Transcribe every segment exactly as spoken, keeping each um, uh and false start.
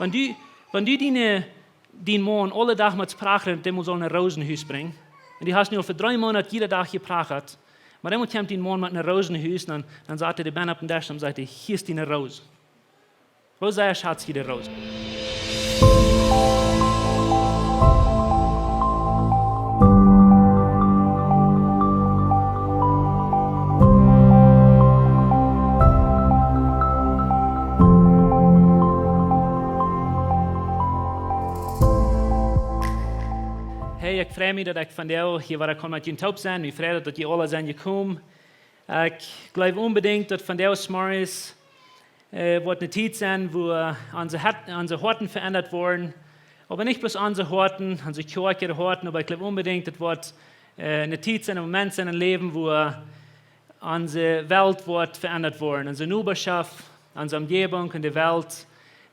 Wan du, wan du diene, dien Maun aule Dach motst prachren, dee mott aul een Rosenhus brinjen. Un du hast nu aul fa dree Moonat jieda Dach jeprachat. Oba dan kjemt dien Maun met een Rosenhus, dan, dan sat hee de Benn opp dän Desch un sajcht hee: "Hia es diene Roos." Woo sea schatst du de Roos? Hey, ekj frei mie, daut ekj vondoag hia wada kaun met junt toop sennen. Mie freit daut, daut jie aule sent jekomen. Ekj jleew onbedinjt, daut vondoag zemorjes, äh, woat eene Tiet sennen, wua onse Hoat-, onse Hoaten veendat woaren. Oba nich bloos onse Hoaten, onse Kjoakj äare Hoaten, oba ekj jleew onbedinjt, daut woat, äh, eene Tiet sennen, een Moment sennen em Läwen, wua onse Welt woat veendat woaren. Onse Nobaschoft, onse Omjäwunk un de Welt.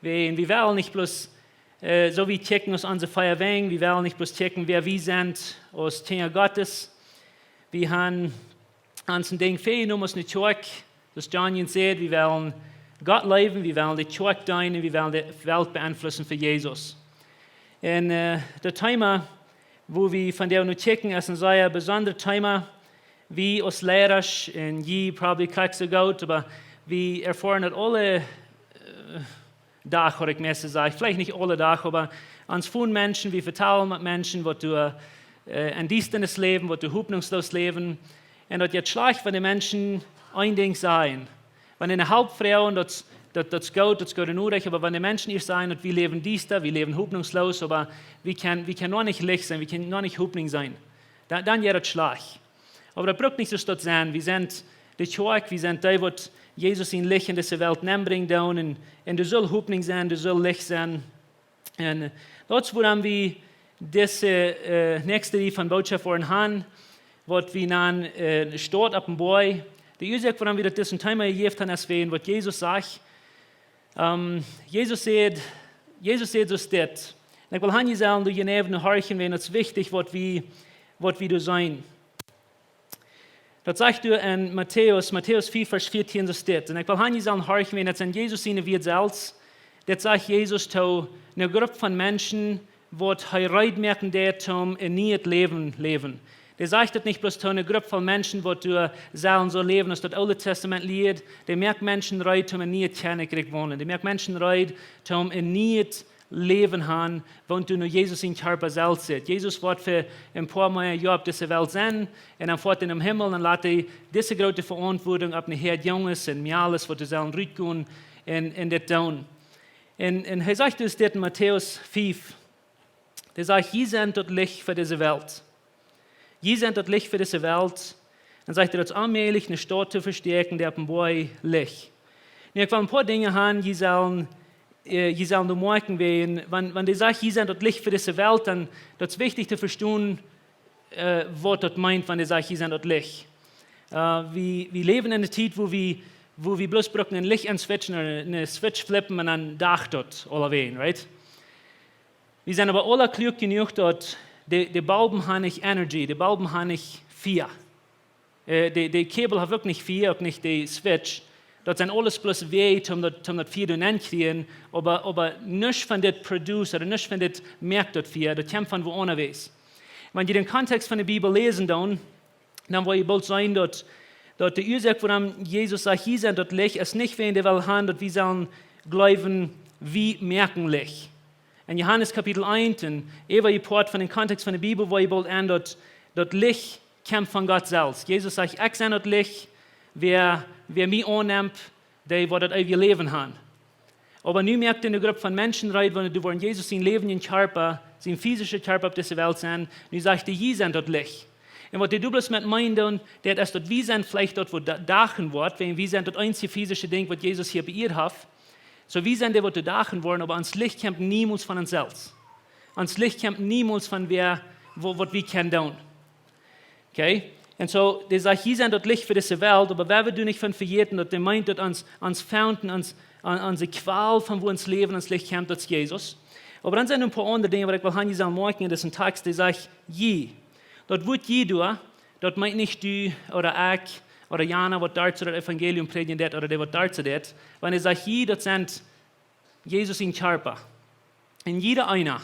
Wie, un wie wellen nich bloos, äh, soo wie kjikjen aus onse vea Wenj, wie wellen nich bloos kjikjen, wäa wie sent aus Kjinja Gottes. Wie haben ons een Dinkj väajenomen aus eene Kjoakj. Soo aus John junt säd, wie wellen Gott leewen, wie wellen de Kjoakj deenen, wie wellen de Welt beeinflussen fa Jesus. Un, äh, daut Thema, wua wie vondoag no kjikjen, es een sea besondret Thema. Wie aus Leidasch, un jie probably krakjt soo goot, oba wie erfoaren daut aule, äh, Dach, haud ekj meist jesajcht, veleicht nich aule Dach, oba ons fon Menschen, wie vetalen met Menschen, waut doa, äh, en Diestanis läwen, waut doa hopninjsloos läwen. Un daut jeit schlajcht, wan de Menschen een Dinkj sajen. Wan dee no Help froagen, daut, daut, daut es goot, daut es goot un noodich, oba wan de Menschen ieescht sajen, daut wie läwen diesta, wie läwen hopninjsloos, oba wie kjennen, wie kjennen noch nich Licht sennen, wie kjennen noch nich Hopninj sennen, dan, dan jeit daut schlajcht. Oba daut brukt nich soo to sennen. Wie sent de Kjoakj, wie sent dee, waut Jesus sien Licht en dise Welt nenbrinjen doonen. Un, un doa saul Hopninj sennen, doa saul Licht sennen. Un, äh, daut es wuarom wie dise, äh, näakjste Rieej von Bootschoft woaren haben, waut wie nanen, äh, Staut opp een Boajch. De Uasoak, wuarom wie daut disen Thema jejäft haben, es wäajen waut Jesus sajcht. Ähm, Jesus säd, Jesus säd soo aus dit. Un ekj well han jie sellen doa jeneiw no horchen, wäajen daut es wichtich, waut wie, waut wie doa seenen. Daut sajcht doa en Matäus, Matäus fief, Varsch vieetieen, soo aus dit. Un ekj well han jie sellen horchen, wäajen daut sent Jesus siene Wieed selfst. Dit sajcht Jesus to eene Grupp von Menschen, waut hee reed moaken deed toom een nieet Läwen läwen. Dee sajcht daut nich bloos to eene Grupp von Menschen, waut doa sellen soo läwen aus daut Oole Tastament lieed. Dee moakt Menschen reed toom een nieet Kjennichrikj wonen. Dee moakt Menschen reed toom een nieet Läwen han, wan du no Jesus sien Kjarpa selfst sitst. Jesus woat fa een poa mea Joa opp dise Welt sennen, un dan foat hee nom Himmel, un lat hee dise groote Veauntwuatunk opp ne Häad Junges un Mejales, waut doa sellen rutgonen un, un dit doonen. Un, un hee sajcht ons dit en Matäus fief. Hee sajcht: "Jie sent daut Licht fa dise Welt." Jie sent daut Licht fa dise Welt. Dan sajcht hee, daut es onmäajlich, eene Staut to vestäakjen, dee opp een Boajch licht. Nu, ekj well een poa Dinja han, jie sellen, äh, jie sellen doa moakjen, wäajen, wan, wan hee sajcht, jie sent daut Licht fa dise Welt, dan, daut es wichtich to vestonen, äh, waut daut meent, wan hee sajcht, jie sent daut Licht. Äh, wie, wie läwen en eene Tiet, wua wie, wua wie bloos brucken een Licht aunswitchen ooda een Switch flippen un dan dacht daut aulawäajen, right? Wie sent oba aule kluak jenuach, daut de, de Balben haben nich Energie, de Balben haben nich Fia. Äh, de, de Kabel haft uk nich Fia, uk nich de Switch. Daut sent aules bloos Wäaj, om daut, om daut Fia doa nenn kjrieen, oba, oba nuscht von dit produce, ooda nuscht von dit moakt daut Fia, daut kjemt von wua aundasch. Wan jie dän Kontext von de Bibel läsen, dan, dan woa jie boolt seenen, daut, daut de Uasoak, wuarom Jesus sajcht, jie sent daut Licht, es nich wäajen hee well han, daut wie sellen jleewen, wie moaken Licht. En Johanes Kapitel eent, un äwa dee Poat von dän Kontext von de Bibel, woa jie boolt seenen, daut, daut Licht kjemt von Gott selfst. Jesus sajcht: "Ekj sie daut Licht, wäa, wäa mie aunnemt, dee woat daut eewje Läwen haben." Oba nu moakt hee eene Grupp von Menschen reed, wan doa woaren Jesus sien läwendja Kjarpa, sien fisischa Kjarpa opp dise Welt sennen. Nu sajcht hee: "Jie sent daut Licht." Un waut hee doa bloos met meent, dan, daut es daut wie sent veleicht daut, waut da-, dachen woat, wäajen wie sent daut eensje fisische Dinkj, waut Jesus hia bie Ieed haft. Soo, wie sent dee, waut doa dachen woaren, oba ons Licht kjemt niemols von ons selfst. Ons Licht kjemt niemols von wäa, wa-, waut wie kjennen doonen. Okay? Un soo, hee sajcht, jie sent daut Licht fa dise Welt, oba wie doonen nich von vejäten, daut hee meent, daut ons, ons Fountain, ons, on-, onse Kwal von wua ons Läwen, ons Licht kjemt, daut es Jesus. Oba dan sent een poa aundre Dinja, waut ekj well han, jie sellen moakjen, en disen Tekst, hee sajcht, jie. Daut Wuat jie doa, daut meent nich du ooda ekj ooda jana, waut doa soo daut Evangelium prädjen deit, ooda dee, waut doa soo deit. Wan hee sajcht jie, daut sent Jesus sien Kjarpa. En jieda eena,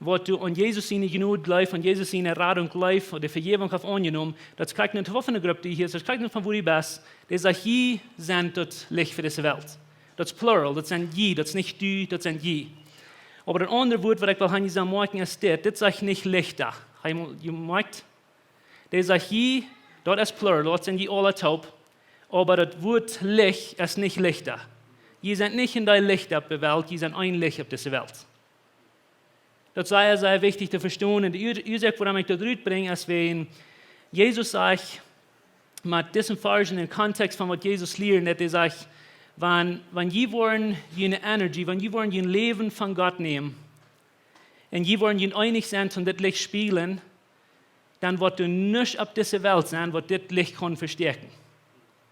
waut du aun Jesus siene Jnod jleefst, aun Jesus siene Radunk jleefst, ooda de Vejäwunk hast aunjenomen, daut es krakjt nich von de Grupp, dee hia es, daut es krakjt nich von wua du best, dee sajcht, jie sent daut Licht fa dise Welt. Daut es plural, daut sent jie, daut es nich du, daut sent jie. Oba daut aundre Wuat, waut ekj well hia sajen, moakjen, es dit, dit sajcht nich Lichta. Hast du mol jemoakjt? Dee sajcht jie, daut es plural, daut sent jie aula toop. Oba daut Wuat Licht es nich Lichta. Jie sent nich en dee Lichta opp de Welt, jie sent een Licht opp dise Welt. Daut es sea, sea wichtich to vestonen. Un de Ur-, Uasoak, wuarom ekj daut rutbrinj, es wäajen Jesus sajcht, met disen Varsch en dän Kontext von waut Jesus lieet, daut hee sajcht, wan, wan jie woaren june Energie, wan jie woaren jun Läwen von Gott nämen, un jie woaren jun eenich sennen, om dit Licht spieejlen, dan woat doa nuscht opp dise Welt sennen, waut dit Licht kaun vestäakjen.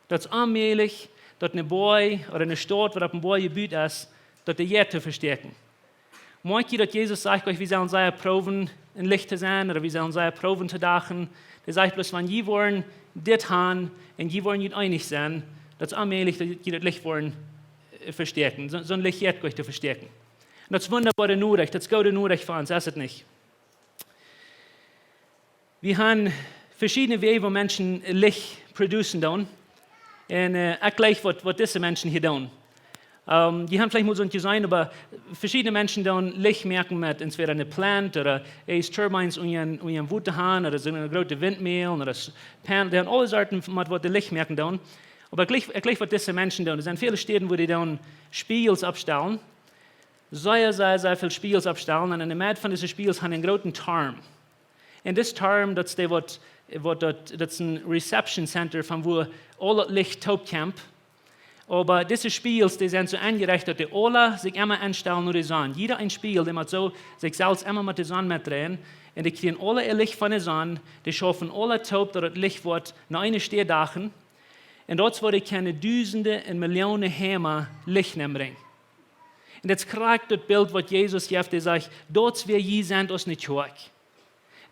Daut es onmäajlich, daut een Boaj ooda eene Staut, waut opp een Boaj jebut es, daut dee jeit to vestäakjen. Moakj jie, daut Jesus sajcht, wie sellen sea proowen, een Licht to sennen, ooda wie sellen sea proowen to dachen? Hee sajcht bloos, wan jie woaren dit haben un jie woaren jun eenich sennen, daut es onmäajlich, daut jie daut Licht woaren, äh, vestäakjen. Soo, soon Licht jeit nich to vestäakjen. Un daut es wundaboare Norecht, daut es goode Norecht fa ons, es daut nich? Wie haben veschiedne Wäaj, woo Menschen Licht producen doonen. Un, äh, ekj jleich waut, waut dise Menschen hia doonen. Ähm, jie haben veleicht mol soo jeseenen, oba veschiedne Menschen doonen Licht moaken met entweder eene Plant ooda Ace Turbines unja, unja Wota han ooda soone groote Windmälen ooda s-, Pan-, dee haben aule Sorten met waut dee Licht moaken doonen. Oba ekj jleich, ekj jleich waut dise Menschen doonen. Doa sent väle Städen, wua dee doonen Spieejels oppstalen. Sea, sea, sea väl Spieejels oppstalen. Un en de Medd von dise Spieejels haben see eenen grooten Torm. Un dis Torm, daut es dee waut, waut daut, daut es een Reception Center von wua aul daut Licht toop kjemt. Oba dise Spieejels, dee sent soo enjerecht, daut dee aule sikj emma enstalen no de Sonn. Jieda een Spieejel, dee mott soo sikj selfst emma met de Sonn metdreien. Un dee kjrieen aule äa Licht von de Sonn, dee schaufen aule toop, daut daut Licht woat no eene Städ dachen. Un daut es wua dee kjennen dusende un Millionen Heime Licht nenbrinjen. Un daut es krakjt daut Bilt, waut Jesus jeft, dee sajcht, daut es wäa jie sent aus eene Kjoakj.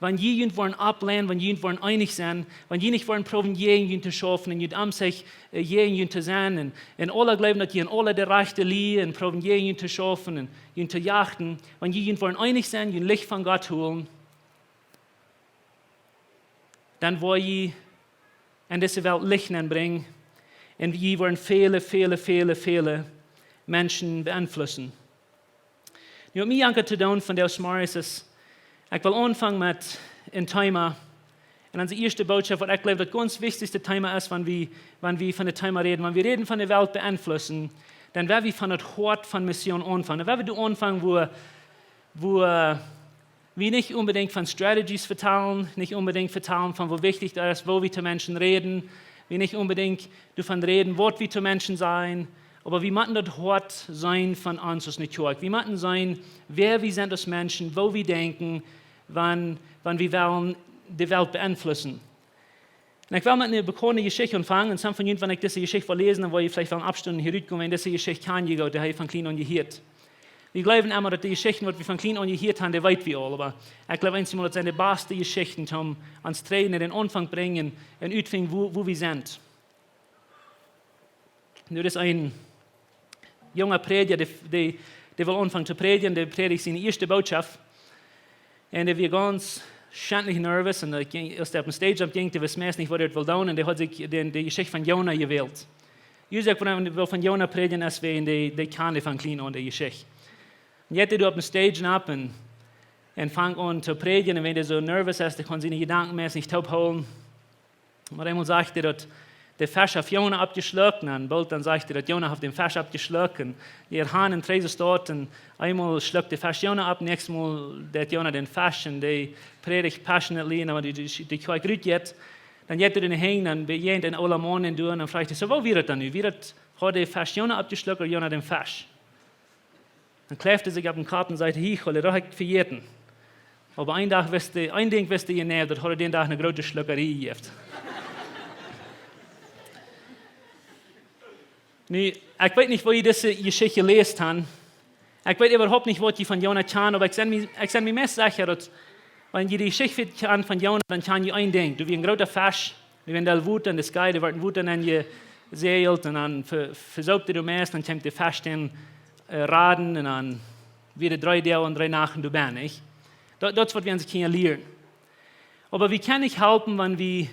Wan jie junt woaren oppleiden, wan jie junt woaren eenich sennen, wan jie nich woaren proowen, jäajen junt to schaufen un junt aum sikj, äh, jäajen junt to sennen. Un, un aule jleewen, daut jie en aule de rajchte Lia un proowen, jäajen junt to schaufen un junt to jachten. Wan jie junt woaren eenich sennen, jun Licht von Gott holen, dan woa jie en dise Welt Licht nenbrinjen. Un jie woaren väle, väle, väle, väle Menschen beeinflussen. Nu, om mie jankat to doonen von dee Samaris es, ekj well aunfangen met een Thema. Un onse ieeschte Botschaft, waut ekj jleew, daut gaunz wichtichste Thema es, wan wie, wan wie von daut Thema räden, wan wie räden von de Welt beeinflussen, dan woa wie von daut Hoat von Mission aunfangen. Dan woa wie doa aunfangen, wua, wua, äh, wie nich onbedinjt von Strategies vetalen, nich onbedinjt vetalen von woo wichtich daut es, woo wie to Menschen räden, wie nich onbedinjt doavon räden, waut wie to Menschen sajen, oba wie motten daut Hoat seenen von ons aus eene Kjoakj. Wie motten seenen, wäa wie sent aus Menschen, woo wie denkjen, wan, wan wie wellen de Welt beeinflussen. Un ekj well met eene bekaunde Jeschicht aunfangen. Un some von junt, wan ekj dise Jeschicht well läsen, dan woa jie veleicht wellen oppstonen un hia rutkomen, un dise Jeschicht kjann jie goot, dee hab jie von kjlien aun jehieet. Wie jleewen emma, daut de Jeschichten, waut wie von kjlien aun jehieet haben, dee weet wie aul. Oba ekj jleew eensjemol, daut sent de baste Jeschichten, om ons trigj no dän Aunfank brinjen un utfinjen, wua, wua wie sent. Nu, daut es een junga Prädja, dee, dee, dee well aunfangen to prädjen, dee prädicht siene ieeschte Botschaft. Un dee wia gaunz schentlich nervous un dee jinkj, aus dee opp dän Stage oppjinkj, dee wist meist nich, waut hee wull doonen. Un dee haud sikj dän, de Jeschicht von Jona jewält. Jie seenen, wuarom ekj well von Jona prädjen, es wäajen dee, dee kjand von kjlien aun de Jeschicht. Un nu jeit hee opp dän Stage nopp un, un fangt aun to prädjen. Un wan hee soo nervous es, dan kaun hee siene Jedanken meist nich toophoolen. Oba eemol sajcht hee, daut de Fesch haft Jona oppjeschlukt, un dan boolt dan sajcht hee, daut Jona haft dän Fesch oppjeschlukt, un hee haft een Träsestaut, un eemol schlukt de Fesch Jona opp, näakjstet Mol deit Jona dän Fesch, un dee prädicht passionately, un wan dee, dee, dee Kjoakj rutjeit, dan jeit hee doa nenn, dan bejäajent hee een oola Maun doa, un dan froagt hee: "Soo, woo wia daut dan nu? Wia daut, haud de Fesch Jona oppjeschlukt ooda Jona dän Fesch?" Dan kjleift hee sikj opp dän Kopp un sajcht: "Hee, Gott, daut hab ekj vejäten." Oba een Dach wist hee, een Dinkj wist hee jeneiw, daut haud dän Dach eene groote Schluckarie jejäft. Nu, ekj weet nich, woo jie dise Jeschicht jeläst haben. Ekj weet äwahaupt nich, waut jie von Jona kjanen, oba ekj sie mie, ekj sie mie meist secha, daut, wan jie de Jeschicht kjanen von Jona, dan kjan jie een Dinkj. Doa wia een groota Fesch, dee wia en däl Wota, un de Sky, dee wort en Wota nenjesäajelt, un dan ve-, vesoop dee doa meist, dan kjeem de Fesch dän, äh, raden, un dan Wia de dree Doag un dree Nachten doa benn, nich? Daut, daut es waut wie aun sikj kjennen lieren. Oba wie kjennen nich halpen, wan wie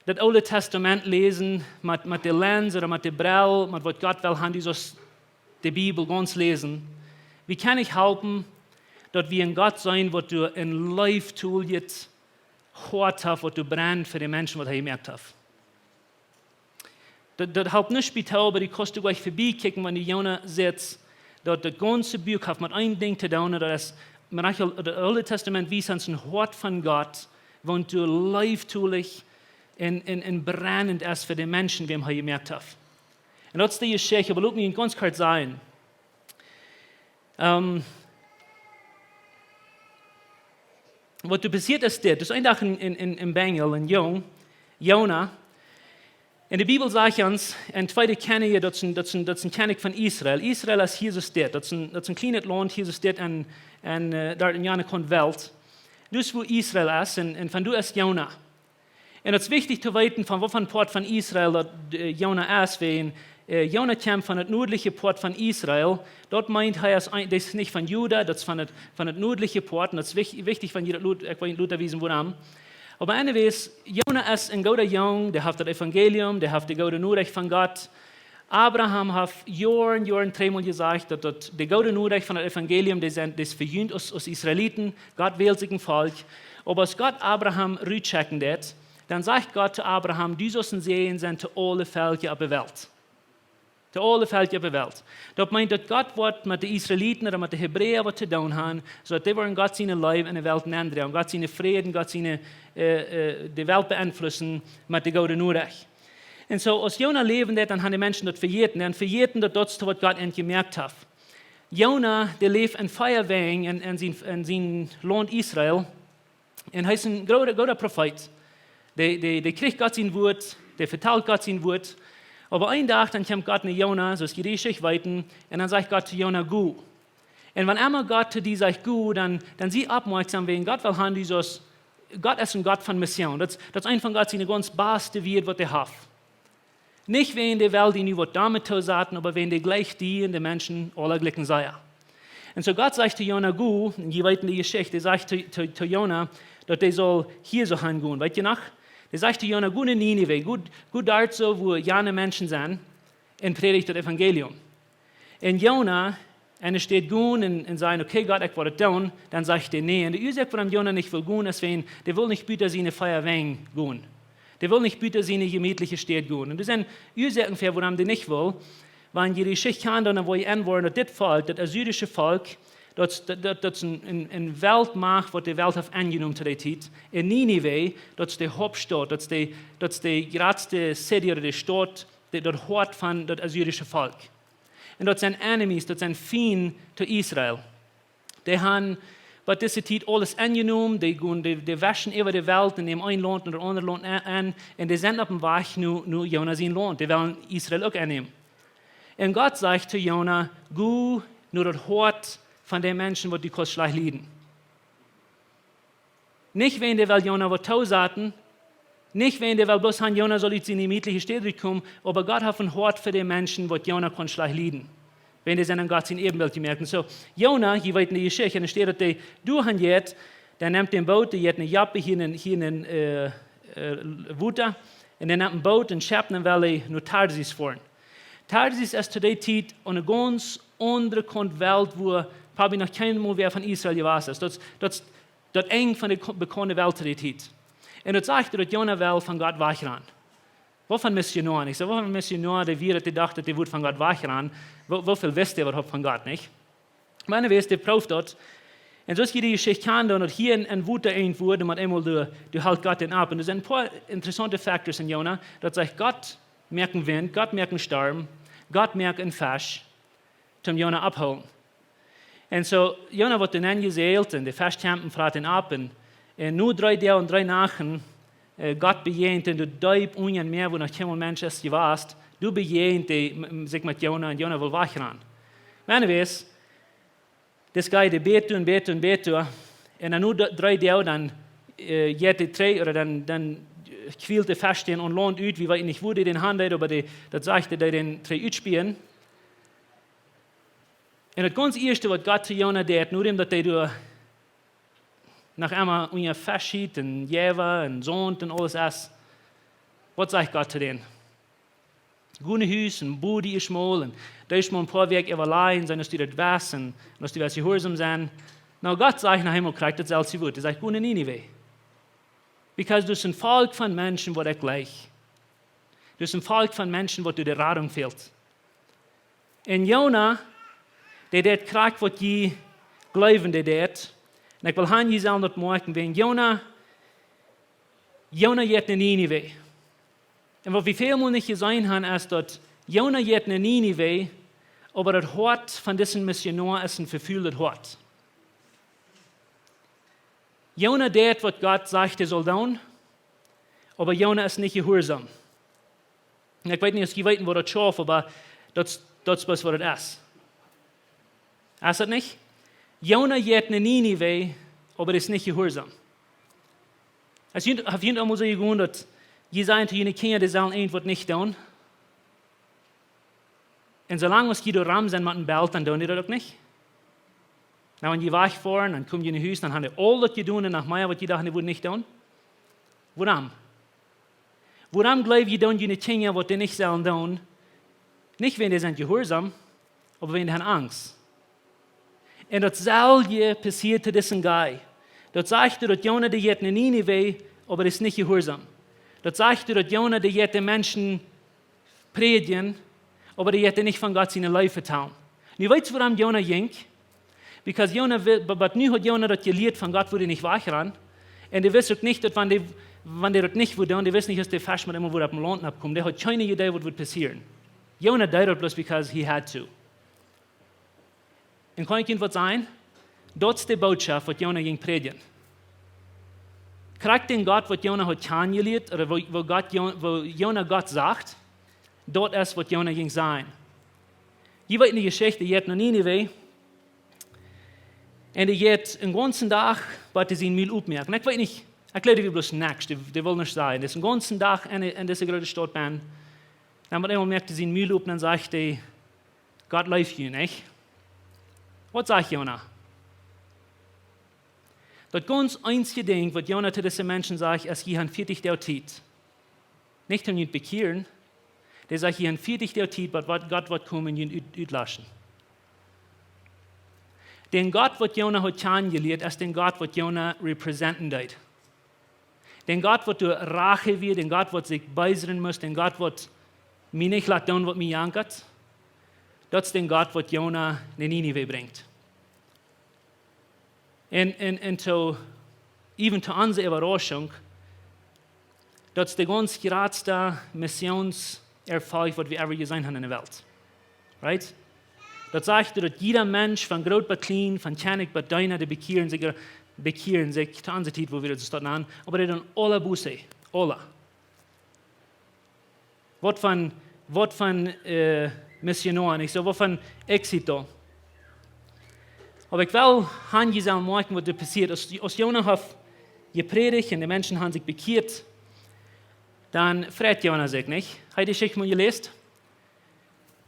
daut Oole Tastament läsen met, met de Lens ooda met de Brell, met waut Gott well han, dee soo aus de Bibel gaunz läsen. Wie kjennen nich halpen, daut wie een Gott seenen, waut doa een leeftoljet Hoat haft, waut doa brennt fa de Menschen, waut hee jemoakt haft. Daut, daut halpt nich bie too, oba du kaust doa jlikj verbie kjikjen, wan du Jona sitst, daut daut gaunze Buak haft met een Dinkj to doonen, daut es, Michael, daut Oole Tastament wiest ons een Hoat von Gott, waut doa leeftoljet un, un, un brennent es fa de Menschen, wäm hee jemoakt haft. Un daut es de Jeschicht, oba lot mie gaunz kort sajen. Ähm, waut doa passieet es dit. Daut es een Dach een, een, een, een Bengel, een Jung, Jona. Un de Bibel sajcht ons, en Tweede Kjennichs, daut es een, daut es een, daut es een Kjennich von Israel. Israel es hia soo dit. Daut es een, daut es een kjlienet Launt, hia soo dit en, en, äh, doa en jane Kaunt Welt. Daut es wua Israel es un, un von doa es Jona. Un daut es wichtich to weeten, von waut fa een Poat von Israel daut, äh, Jona es, wäajen, äh, Jona kjemt von daut nuadliche Poat von Israel. Daut meent, hee es een, daut es nich von Juda, daut es von daut, von daut nuadliche Poat. Un daut es wich-, wichtich, wan jie daut lot, ekj well lota wiesen, wuarom. Oba anyways, Jona es een gooda Jung, dee haft daut Evangelium, dee haft de goode Norecht von Gott. Abraham haft Joaren, Joaren tremol jesajcht, daut, daut de goode Norecht von daut Evangelium, dee sent, dee es fa junt aus, aus Israeliten, Gott wält sikj een Volkj. Oba aus Gott Abraham rutschekjen deed, dan sajcht Gott to Abraham: "Du saust een Säajen sennen to aule Velkja opp de Welt." To aule Velkja opp de Welt. Daut meent, daut Gott woat met de Israeliten ooda met de Hebräa waut to doonen han, soo daut dee woaren Gott siene Leew en de Welt nendroagen, Gott siene Fräd, Gott siene, äh, äh, de Welt beenflussen met de goode Norecht. Un soo, aus Jona läwen deed, dan han de Menschen daut vejäten. Un vejäten daut daut es waut Gott an jemoakt haft. Jona, dee läft en Feiawenj en, en sien, en sien Launt Israel. Un hee es een groote, groote Profeet. Dee, dee, dee kjricht Gott sien Wuat, dee vetalt Gott sien Wuat. Oba een Dach, dan kjemt Gott no Jona, soo aus jie de Jeschicht weeten, un dan sajcht Gott to Jona: "Go." Un wan emma Gott to die sajcht: "Go", dan, dan sie oppmoakjsom, wäajen Gott well han, du saust, Gott es een Gott von Mission. Daut, daut es eent von Gott siene gaunz baste Wieed, waut hee haft. Nich wäajen dee well die nu waut doamet toosaten, oba wäajen dee jleicht die un de Menschen aula jlikj sea. Un soo Gott sajcht to Jona: "Go", un jie weeten de Jeschicht, dee sajcht to, to, to Jona, daut dee saul hia soo han gonen. Weet jie noch? Dee sajcht to Jona: "Go no Ninive, go, go doa soo, wua jane Menschen sent, un prädj daut Evangelium." Un Jona, enne Städ gonen un, un sajen: "Okay, Gott, ekj well daut doonen", dan sajcht hee: "Nä." Un de Uasoak, wuarom Jona nich well gonen, es wäajen dee well nich buta siene Feiawenj gonen. Dee well nich buta siene jemietliche Städ gonen. Un doa sent Uasoaken fa, wuarom dee nich well. Wan jie de Jeschicht kjanen, dan woa jie enwoaren, daut dit Volkj, daut assyrische Volkj, daut, daut, daut, daut es een, een, een Weltmacht, waut de Welt haft aunjenomen to dee Tiet. En Ninive, daut es de Hauptstaut, daut es de, daut es de jratste city ooda de Staut, de, daut Hoat von daut assyrische Volkj. Un daut sent enemies, daut sent Fiend to Israel. Dee han, waut dise Tiet aules aunjenomen, dee gonen, dee, dee wauschen äwa de Welt un nämen een Launt no daut aundre Launt aun, aun, un dee sent opp dän Wajch no, no Jona sien Launt. Dee wellen Israel uk aunnämen. Un Gott sajcht to Jona: "Go no daut Hoat von de Menschen, waut du kaust schlajcht lieden." Nich wäajen dee well Jona waut toosaten, nich wäajen dee well bloos han, Jona saul ut siene jemietliche Städ rutkomen, oba Gott haft een Hoat fa de Menschen, waut Jona kaun schlajcht lieden. Wäajen dee sent en Gott sien Äbenbilt jemoakt. Un soo, Jona, jie weeten de Jeschicht, enne Städ daut dee doahan jeit, dee nemt een Boot, dee jeit no Joppe hia en, hia en, äh, äh, Wota, un dee nemt een Boot un Schepp, dan well hee no Tarsis foaren. Tarsis es to dee Tiet aun eene gaunz aundre Kaunt Welt, wua probably noch kjeenmol wäa von Israel jewast es. Daut, daut daut Enj von de ko-, bekaunde Welt to dee Tiet. Un daut sajcht, daut Jona well von Gott wajchrannen. Waut fa een Missionoa? Ekj saj, waut fa een Missionoa, dee wia daut, dee docht, daut dee wudd von Gott wajchrannen. Woo, woo väl wist dee waut von Gott, nich? Oba anyways, dee proowd daut. Un soo aus jie de Jeschicht kjanen, dan daut hia en, en Wota eent wort, un met eemol doa, doa helt Gott dän opp. Un doa sent een poa interessaunte Factors en Jona. Daut sajcht, Gott moakt een Wint, Gott moakt een Storm, Gott moakt een Fesch, toom Jona opphoolen. Un soo, Jona woat dan enjesäajelt un de Fesch kjemt un frat am opp. Un, un no dree Doag un dree Nachten, äh, Gott bejäajent am doa deep unja daut Mäa, wua noch kjeen Mensch es jewast. Doa bejäajent hee m-, m-, sikj met Jona un Jona well wajchrannen. Oba anyways, dis guy, dee bät un bät un bät. Un dan no d-, dree Doag, dan, äh, jeit dee trigj, ooda dan, dan, äh, kjwält de Fesch dän aun Launt ut, wie weeten nich, woo dee dän han deed, oba dee, daut sajcht, dee deed dän trigj utspien. Un daut gaunz ieeschte waut Gott to Jona deed, nodäm daut hee doa noch emol unja Fesch hilt un Jäwa un Saunt un aules es, waut sajcht Gott to dän? Go no Hus un bo die ieescht mol un doo ieescht mol een poa Wäakj äwalajen, seenen aus du daut west un, un aus du west jehuarsom sennen. Nu, Gott sajcht noch eemol krakjt daut selwje Wuat. Hee sajcht: Go no Ninive. Because daut es een Volkj von Menschen waut ekj leid. Daut es een Volkj von Menschen waut doa de Radunk fält. Un Jona, dee deed krakjt waut jie jleewen, dee deed. Un ekj well han, jie sellen daut moakjen, wäajen Jona, Jona jeit no Ninive. Un waut wie välmol nich jeseenen han, es daut Jona jeit no Ninive, oba daut Hoat von disen Missionoa es een vefultet Hoat. Jona deed waut Gott sajcht hee saul doonen, oba Jona es nich jehuarsom. Un ekj weet nich aus jie weeten waut daut schauft, oba daut, daut es bloos waut daut es. Es daut nich? Jona jeit no Ninive, oba es nich jehuarsom. Hast du, hast du aul mol soo jegonen daut jie sajen to june Kjinja, dee sellen irjent waut nich doonen? Un soo lang aus jie doa rom sent met een Belt, dan doonen dee daut uk nich. Nu, wan jie wajchfoaren, dan komen jie no Hus, dan han dee aul daut jedonen un noch mea waut jie dochten dee wudden nich doonen. Wuarom? Wuarom jleew jie, doonen june Kjinja waut dee nich sellen doonen? Nich wäajen dee sent jehuarsom, oba wäajen dee han Angst. Un daut selwje passieet to disen guy. Daut sajcht doa daut Jona dee jeit no Ninive, oba dee es nich jehuarsom. Daut sajcht doa daut Jona dee jeit de Menschen prädjen, oba dee jeit nich von Gott siene Leew vetalen. Nu, weetst du wuarom Jona jinkj? Because Jona, wi-, but, but nu haud Jona daut jelieet von Gott, woo dee nich wajchrannen. Un dee wist uk nich daut wan dee, wan dee daut nich wudd doonen, dee wist nich aus dee Fesch met eemol wudd opp däm Launt oppkomen. Dee haud kjeene Idee waut wudd passieren. Jona deed daut bloos because he had to. Un kaun ekj junt waut sajen? Daut es de Bootschoft waut Jona jinkj prädjen. Krakjt dän Gott waut Jona haud kjanen jelieet, ooda woo, woo Gott Jo-, woo Jona Gott sach, daut es waut Jona jinkj sajen. Jie weeten de Jeschicht, hee jeit no Ninive. Un hee jeit een gaunzen Dach, waut hee sien Mul opmoakt. Un ekj weet nich, ekj jleew dee wia bloos nuscht, dee, dee wull nuscht sajen. Dee es een gaunzen Dach en, en dise groote Staut bennen. Dan met eemol moakt hee sien Mul op un dan sajcht hee: "Gott leeft junt, nich?" Waut sajcht Jona? Daut gaunz eensje Dinkj waut Jona to dise Menschen sajcht es: "Jie han vieetich Doag Tiet." Nich om junt bekjieren. Dee sajcht: "Jie han vieetich Doag Tiet, waut, waut Gott woat komen un junt ut-, utlaschen." Dän Gott waut Jona haud kjanen jelieet es dän Gott waut Jona representen deed. Dän Gott waut doa Rach wia, dän Gott waut sikj beesren must, dän Gott waut mie nich lat doonen waut mie jankat. Daut es dän Gott waut Jona no Ninive brinjt. Un, un, un to, even to onse Äwarauschunk, daut es de gaunz jratste Missionserfolg waut wie ever jeseenen han en de Welt. Right? Daut sajcht daut jieda Mensch, von groot bat kjlien, von Kjennich bat Deena, dee bekjieren sikj, bekjieren sikj, to onse Tiet, woo wie daut soo nanen, oba dee doonen aule Buße, aule. Waut von, waut von, äh, Missionoa, nich soo? Waut von éxito. Oba ekj well han jie sellen moakjen waut doa passieet. Aus, aus Jona haft jeprädicht un de Menschen han sikj bekjieet, dan freit Jona sikj, nich? Hee, dee Jeschicht mol jeläst?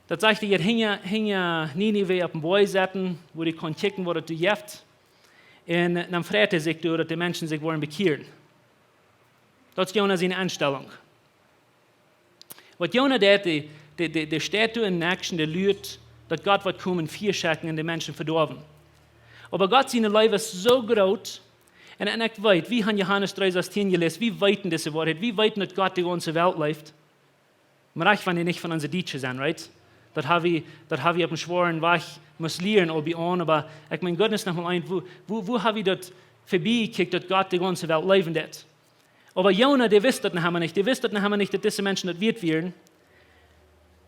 Daut sajcht, hee jeit hinja, hinja Ninive opp een Boajch setten, wua hee kaun kjikjen waut et doa jeft. Un dan freit hee sikj doa daut de Menschen sikj woaren bekjieren. Daut es Jona siene Enstalunk. Waut Jona deed, dee, dee, dee, dee steit doa en Action, dee luat daut Gott woat komen Fia schekjen un de Menschen vedoawen. Oba Gott siene Leew es soo groot. Un, un ekj weet, wie han Johanes dree sastieen jeläst, wie weeten dise Woarheit, wie weeten daut Gott de gaunze Welt leeft. Mau rajcht wan dee nich von onse Dietsche sent, right? Daut ha wie, daut ha wie opp een schwoaren Wajch must lieren, aul bie aun, oba ekj meen, goodness, noch mol eent, woo, woo, woo ha wie daut vebie jekjikjt daut Gott de gaunze Welt leewen deit? Oba Jona, dee wist daut noch emma nich. Dee wist daut noch emma nich, daut dise Menschen daut wieet wieren.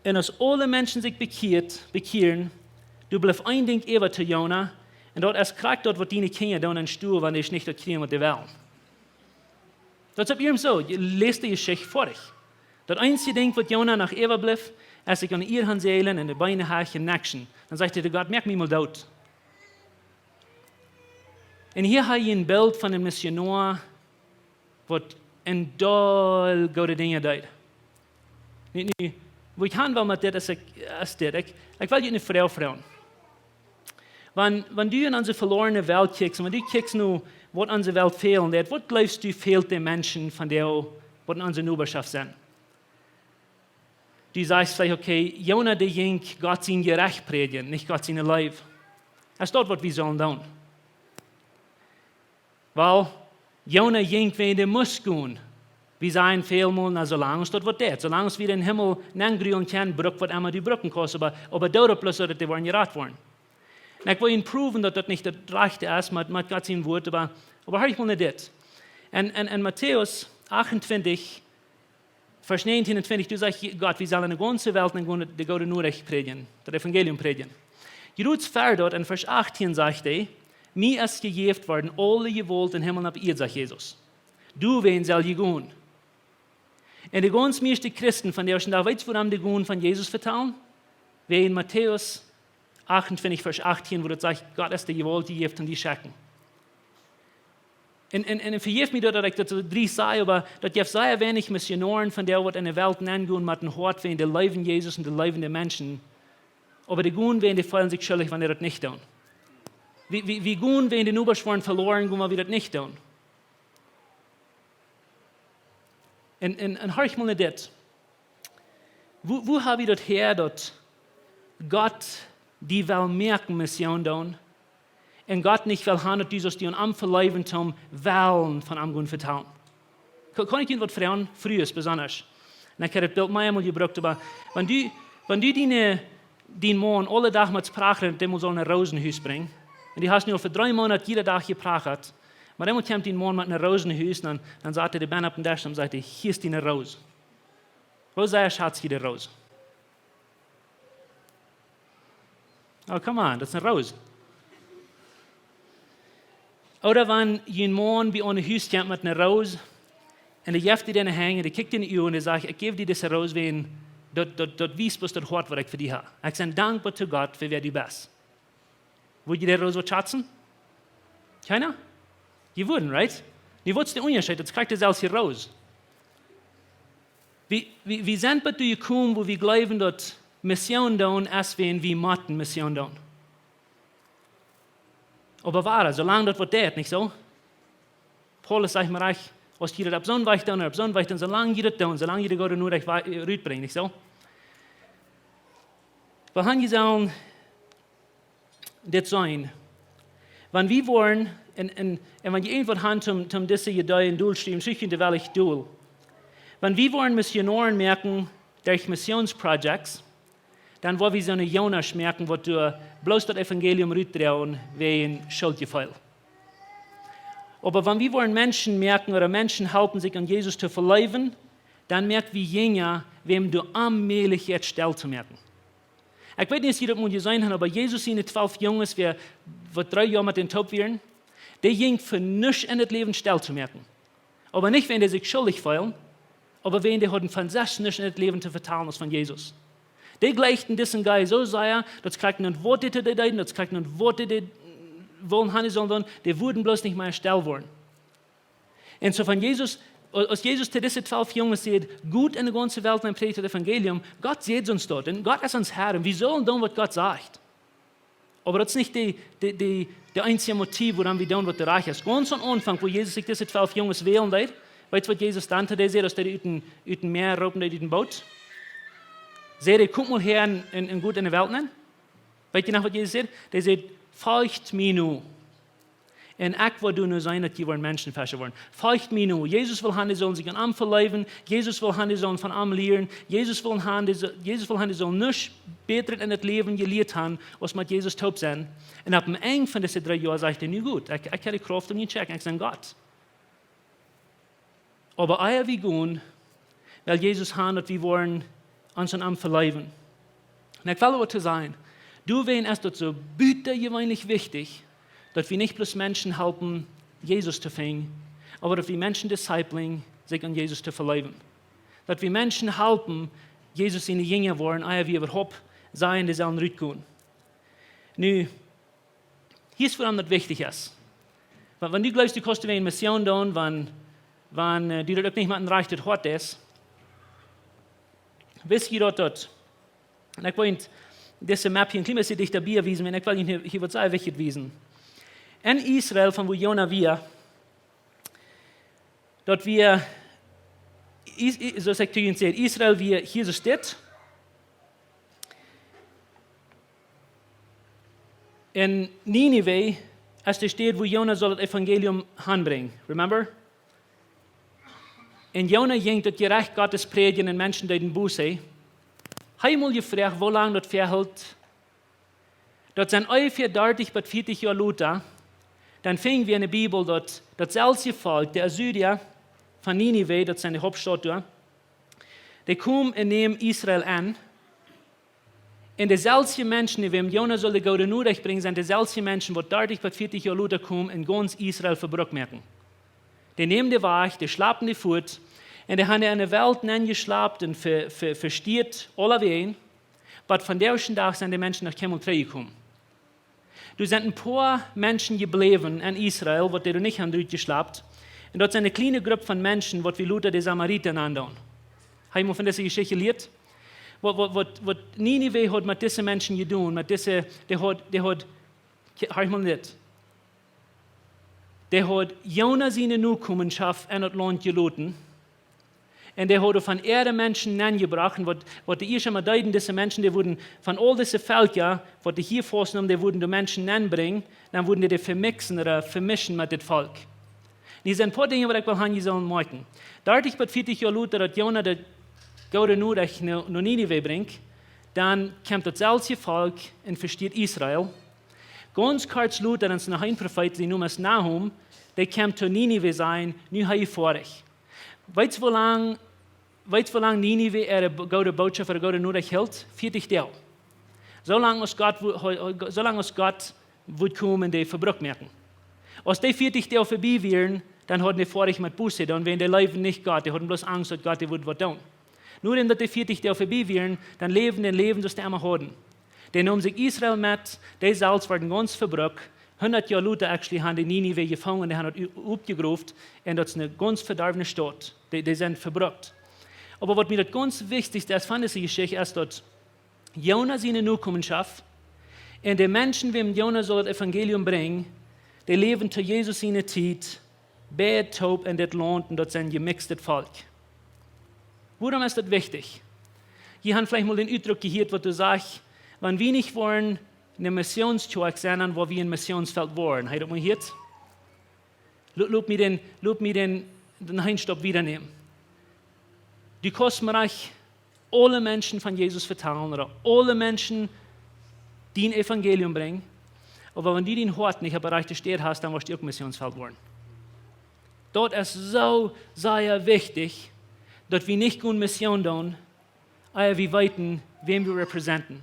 Un aus aule Menschen sikj bekjieet, bekjieren, doa blift een Dinkj äwa to Jona. Un daut es krakjt daut waut diene Kjinja doonen em Stua, wan dee nich daut kjrieen waut dee wellen. Daut es opp iernst soo. Jie läst de Jeschicht foadich. Daut eensje Dinkj waut Jona noch äwablift, es sikj aun de Ieed han sälen un de Been hooch un kjnakjen. Dan sajcht hee to Gott: "Moak mie mol doot." Un hia ha jie een Bilt von een Missionoa, waut een Deel goode Dinja deed. Nu, nu, woo ekj han well met dit, es ekj, es dit. Ekj, ekj well junt eene Froag froagen. Wan, wan du en onse veloarne Welt kjikjst, un wan du kjikjst nu, waut onse Welt fält, daut, waut jleefst du fält de Menschen von dee, waut en onse Nobarschoft sent? Du sajchst veleicht, okay, Jona, dee jinkj Gott sien Jerecht prädjen, nich Gott siene Leew. Es daut, waut wie sellen doonen? Well, Jona jinkj wäajen dee must gonen. Wie sajen välmol, na, soo lang aus daut waut deit, soo lang aus wie dän Himmel nenn grulen kjennen, bruk waut emma du brucken kaust, oba, oba doa opp lossen, daut dee woaren jerat woaren. Un ekj well junt proowen, daut daut nich daut Rajchte es, met, met Gott sien Wuat, oba, oba horch mol no dit. En, en, en Matäus achtuntwintich, Varsch näajentieen un twintich, doa sajcht Gott, wie sellen en de gaunze Welt nenn gonen, de goode Norecht prädjen, daut Evangelium prädjen. Jrods ver daut, en Varsch achtieen sajcht hee: "Mie es jejäft worden aule Jewault em Himmel un opp Ieed", sajcht Jesus. "Doawäajen sell jie gonen." Un de gaunz mieeschte Christen von dee, aus du daut weetst, wuarom dee gonen von Jesus vetalen, wäajen Matäus achtuntwintich, Varsch achtieen, wua daut sajcht, Gott es de Jewault jejäft, om die schekjen. Un, un, un vejäft mie daut, daut ekj daut soo driest saj, oba daut jeft sea weinich Missionoaren von dee, waut en de Welt nenn gonen met een Hoat wäajen dee leewen Jesus un dee leewen de Menschen. Oba dee gonen, wäajen dee feelen sikj schuldich, wan dee daut nich doonen. Wie, wie, wie gonen, wäajen de Nobasch woaren veloaren, gonen, wan wie daut nich doonen. Un, un, un horch mol no dit. Woo, woo hab wie daut häa, daut Gott die well moaken Mission doonen, un Gott nich well han, daut du saust die aun am veleewen, toom wellen von am gonen vetalen? Kaun, kaun ekj junt waut froagen, Frues besonda? Un ekj hab daut Bilt mea mol jebrukt, oba wan du, wan du diene, dien Maun aule Dach motst prachren, daut dee mol saul ne Roos no Hus brinjen, un du hast nu aul fa dree Moonat jieda Dach jeprachat, oba eemol kjemt dien Maun met ne Roos no Hus, dan, dan sat hee de Benn opp dän Desch un sajcht hee: "Hia es diene Roos." Woo sea schatst du de Roos? Oh, come on, daut es ne Roos. Ooda wan jun Maun bie aun Hus kjemt met ne Roos, un dee jeft die dee en de Henj, dee kjikjt die en de Uagen un dee sajcht: "Ekj jäw die dise Roos wäajen daut, daut, daut wiest bloos daut Hoat, waut ekj fa die hab. Ekj sie dankboa to Gott fa wäa du best." Wudd jie de Roos waut schatzen? Kjeena? Jie wudden, right? Nu, waut es de Unjascheet? Daut es krakjt deeselwje Roos. Wie, wie, wie sent bat doa jekomen, wua wie jleewen, daut Mission doonen es, wäajen wie motten Mission doonen. Oba wada, soo lang daut waut deit, nich soo? Paulus sajcht mau rajcht, aus jie daut opp soon Wajch doonen, opp soon Wajch doonen, soo lang jie daut doonen, soo lang jie de goode Norecht wei-, rutbrinjen, nich soo? Wie haben jeseenen, dit sennen. Wan wie woaren, un, un, un wan jie irjentwaut haben toom, toom dise Idee en dol schriewen, sieekjt junt dee veleicht dol. Wan wie woaren Missionoaren moaken derch Missionsprojects, dan woa wie soone Jonasch moaken, waut doa bloos daut Evangelium rutdroagen wäajen Schuldjefeel. Oba wan wie woaren Menschen moaken ooda Menschen halpen, sikj aun Jesus to veleewen, dan moak wie Jinja, wäm doa onmäajlich es stell to moaken. Ekj weet nich, aus jie daut mol jeseenen haben, oba Jesus siene twalf Junges, wäa, waut dree Joa met am toop wieren, dee jinjen fa nuscht en daut Läwen stell to moaken. Oba nich, wäajen dee sikj schuldich feelden, oba wäajen dee hauden von selfst nuscht en daut Läwen to vetalen aus von Jesus. Dee jlikjten disen Guy soo sea, daut see krakjt waut dee deeden, daut see krakjt waut dee wullen haben, dee sullen doonen, dee wudden bloos nich mea stell woaren. Un soo von Jesus, aus Jesus to dise twalf Junges säd: "Got en de gaunze Welt un prädicht daut Evangelium", Gott sajcht ons daut. Un Gott es ons Herr. Un wie sellen doonen, waut Gott sajcht. Oba daut es nich de, de, de, de eensje Motiv, wuarom wie doonen, waut rajcht es. Gaunz aum Aunfank, wua Jesus sikj dise twalf Junges wälen deed, weetst, waut Jesus dan to dee säd, aus dee ut dän, ut dän Mäa roopen deed, ut dän Boot? Säd hee: "Komt mol häa un, un, un got en de Welt nenn." Weet jie noch, waut Jesus säd? Hee säd: "Folcht mie no. Un ekj woa doonen sennen, daut jie woaren Menschenfescha woaren." Folcht mie no. Jesus well haben, dee sullen sikj aun am veleewen. Jesus well haben, dee sullen von am lieren. Jesus well haben, dee su-, Jesus well haben, dee sullen nuscht bätret en daut Läwen jelieet haben, aus met Jesus toop sennen. Un aum Enj von dise dree Joa sajcht hee: "Nu got, ekj, ekj hab de Krauft om junt to schekjen, ekj sie Gott." Oba ea wie gonen, well Jesus haben, daut wie woaren ons aun am veleewen. Un ekj well waut to sajen. Doawäajen es daut soo butajeweenlich wichtich, daut wie nich bloos Menschen halpen, Jesus to finjen, oba daut wie Menschen disciplen, sikj aun Jesus to veleewen. Daut wie Menschen halpen, Jesus siene Jinja woaren, ea wie äwahaupt sajen, dee sellen rutgonen. Nu, hia es, wuarom daut wichtich es. Wan, wan du jleefst, du kaust wäajen Mission doonen, wan, wan, äh, die daut uk nich met een rajchtet Hoat es, weetst du daut, daut. Un ekj weet, dise Map hia een kjlien bät dichta bie wiesen, wiels ekj well junt hia, hia waut sea wichtjet wiesen. En Israel, von wua Jona wia, daut wia, Is-, I-, soo aus ekj to junt säd, Israel wia hia soo Staut. En Ninive es de Staut, wua Jona sull daut Evangelium hanbrinjen. Remember? En Jona jinkj daut Jerecht Gottes prädjen un Menschen deeden Buße. Hab mol jefroacht, woo lang daut väahelt. Daut sent onjefäa dartich bat vieetich Joa lota. Dan finj wie en de Bibel daut, daut selwje Volkj, de Assyria von Ninive, daut sent de Hauptstaut doa, dee kjeemen un nämen Israel aun. Un de selwje Menschen, dee wäm Jona sull de goode Norecht brinjen, sent de selwje Menschen, waut dartich bat vieetich Joa lota kjeemen un gaunz Israel vebrukt moaken. Dee nämen dee wajch, dee schlapen dee fuat, un dee haben dee en de Welt nenjeschlapt un ve-, ve-, vestieet, aulawäajen. Oba vondoag dän Dach sent dee Menschen noch kjeenmol trigjjekomen. Doa sent een poa Menschen jebläwen en Israel, waut dee doa nich haben rutjeschlapt. Un daut sent eene kjliene Grupp von Menschen, waut wie lota de Samarita nandoonen. Hab jie mol von dise Jeschicht jelieet? Waut, waut, waut, waut Ninive haud met dise Menschen jedonen, met dise, dee haud, dee haud, hab jie mol dit. Dee haud Jona siene Nokomenschoft en daut Launt jeloten. Un dee hauden von äare Menschen nenjebrocht, un waut, waut dee ieescht emol deeden, dise Menschen, dee wudden von aul dise Velkja, waut dee hia faustneemen, dee wudden de Menschen nenbrinjen, dan wudden dee dee vemiksen ooda vemischen met dit Volkj. Nu sent een poa Dinja, waut ekj well haben, jie sellen moakjen. Dartich bat vieetich Joa lota, daut Jona de goode Norecht no, no Ninive brinjt, dan kjemt daut selwje Volkj un vestieet Israel. Gaunz kort lota, dan es noch een Profeet, dee Nomen es Nahum, dee kjemt to Ninive sajen, nu hab jie foadich. Weetst, woo lang, weetst, woo lang Ninive äare bo-, goode Bootschoft, äare goode Norecht hilt? Vieetich Doag. Soo lang aus Gott wo-, heu-, heu-, soo lang aus Gott wudd komen, dee vebrukt moaken. Aus dee vieetich Doag verbie wieren, dan hauden dee foadich met Buße, dan wieren dee leewden nich Gott, dee hauden bloos Angst, daut Gott dee wudd waut doonen. Nu, daut dee vieetich Doag verbie wieren, dan läwden dee een Läwen, soo aus dee emma hauden. Dee neemen sikj Israel met, dee selfst worden gaunz vebrukt. Hundat Joa lota actually haben dee Ninive jefungen, dee haben daut u-, oppjegroft, un daut es eene gaunz vedoawne Staut. Dee, dee sent vebrukt. Oba waut mie daut gaunz wichtichste es von dise Jeschicht, es daut Jona siene Nokomenschoft un de Menschen, wäm Jona sull daut Evangelium brinjen, dee läwden to Jesus siene Tiet, beid toop en dit Launt, un daut sent jemikst Volkj. Wuarom es daut wichtich? Jie haben veleicht mol dän Utdruck jehieet, waut doa sajcht, wan wie nich woaren eene Missionskjoakj sennen, dan woa wie een Missionsfeld woaren. Hab jie daut mol jehieet? Lo-, lot mie dän, lot mie dän, dän eenen Stap wieda nämen. Du kaust mau aule Menschen von Jesus vetalen, ooda aule Menschen dien Evangelium brinjen, oba wan du dien Hoat nich opp de rajchte Städ hast, dan woascht du uk Missionsfeld woaren. Daut es soo sea wichtich, daut wie nich gonen Mission doonen, ea wie weeten, wäm wie representen.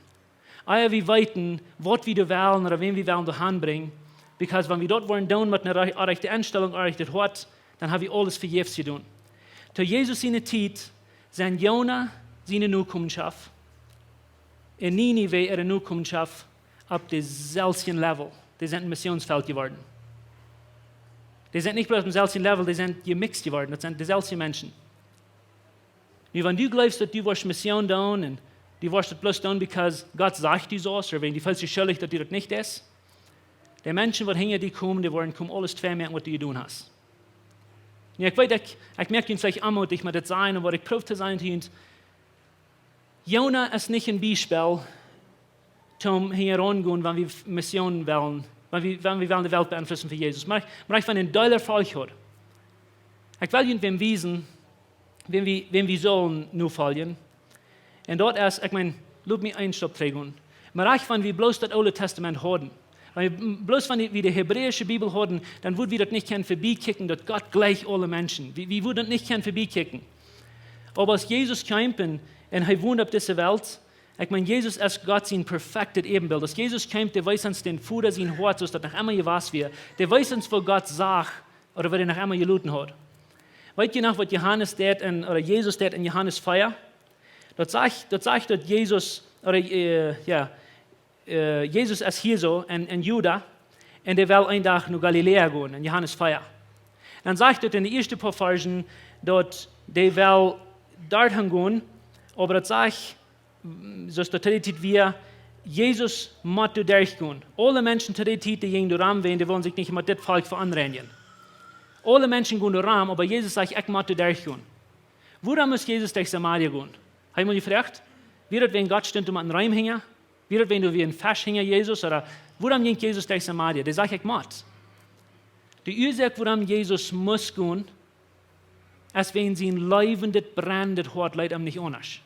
Ea wie weeten, waut wie doa wellen ooda wäm wie wellen doa han brinjen. Because wan wie daut woaren doonen met eene rech-, rajchte Enstalunk, rajchtet Hoat, dan haben wie aules vejäfs jedonen. To Jesus siene Tiet sent Jona siene Nokomenschoft un Ninive äare Nokomenschoft opp deselwje Level. Dee sent een Missionsfeld jeworden. Dee sent nich bloos opp deselwje Level, dee sent jemikst jeworden. Daut sent deselwje Menschen. Nu, wan du jleefst, daut du woascht Mission doonen un du woascht daut bloos doonen, because Gott sajcht die soo, ooda wan du feelst die schuldich, daut du daut nich deist, de Menschen, waut hinja die komen, dee woaren komen aules twei moaken, waut du jedonen hast. Nu, ekj weet, ekj, ekj moak junt veleicht aunmootich met dit sajen, oba waut ekj proow to sajen to junt, Jona es nich een Biespel, toom hinjaraun gonen, wan wie Mission wellen, wan wie, wan wie wellen de Welt beeinflussen fa Jesus. Mau, mau ekj von een Deel Erfolg hia. Ekj well junt wäm wiesen, wäm wie, wäm wie sellen nofoljen. Un daut es, ekj meen, lot mie eenen Stap trigj gonen. Mau wan wie bloos daut Oole Testament hauden, wan wie bloos wan wie, wie de hebräische Bibel hauden, dan wudd wie daut nich kjennen verbie kjikjen, daut Gott jlikjt aule Menschen. Wie, wie wudden daut nich kjennen verbie kjikjen. Oba aus Jesus kjeem un, un hee wond opp dise Welt, ekj meen, Jesus es Gott sien perfektet Äwenbilt. Aus Jesus kjeem, dee wees ons dän Voda sien Hoat, soo aus daut noch emma jewast wia. Dee wees ons, waut Gott sach, ooda waut hee noch emma jeloten haud. Weet jie noch, waut Johanes deed en, ooda Jesus deed en Johanes vea? Daut sajcht, daut sajcht, daut Jesus, ooda, äh, jo, äh, Jesus es hia soo en, en Juda, un dee well een Dach no Galiläa gonen, en Johanes vea. Dan sajcht daut en de ieeschte poa Varzen, daut dee well doahan gonen, oba daut sajcht, soo aus daut de Tiet wia, Jesus mott doa derchgonen. Aule Menschen to dee Tiet, dee jinjen doa rom, wäajen dee wullen sikj nich met dit Volkj veonreinjen. Aule Menschen gonen doa rom, oba Jesus sajcht: "Ekj mott doa derchgonen." Wuarom must Jesus derch Samaria gonen? Hab jie mol jefroagt? Wia daut wäajen Gott stunt doa met een Reem hinja? Wia daut wäajen doa wia een Fesch hinja Jesus? Ooda wuarom jinkj Jesus derch Samaria? Dee sajcht: "Ekj mott." De Uasoak, wuarom Jesus must gonen, es wäajen sien läwendet, brennendet Hoat leet am nich aundasch.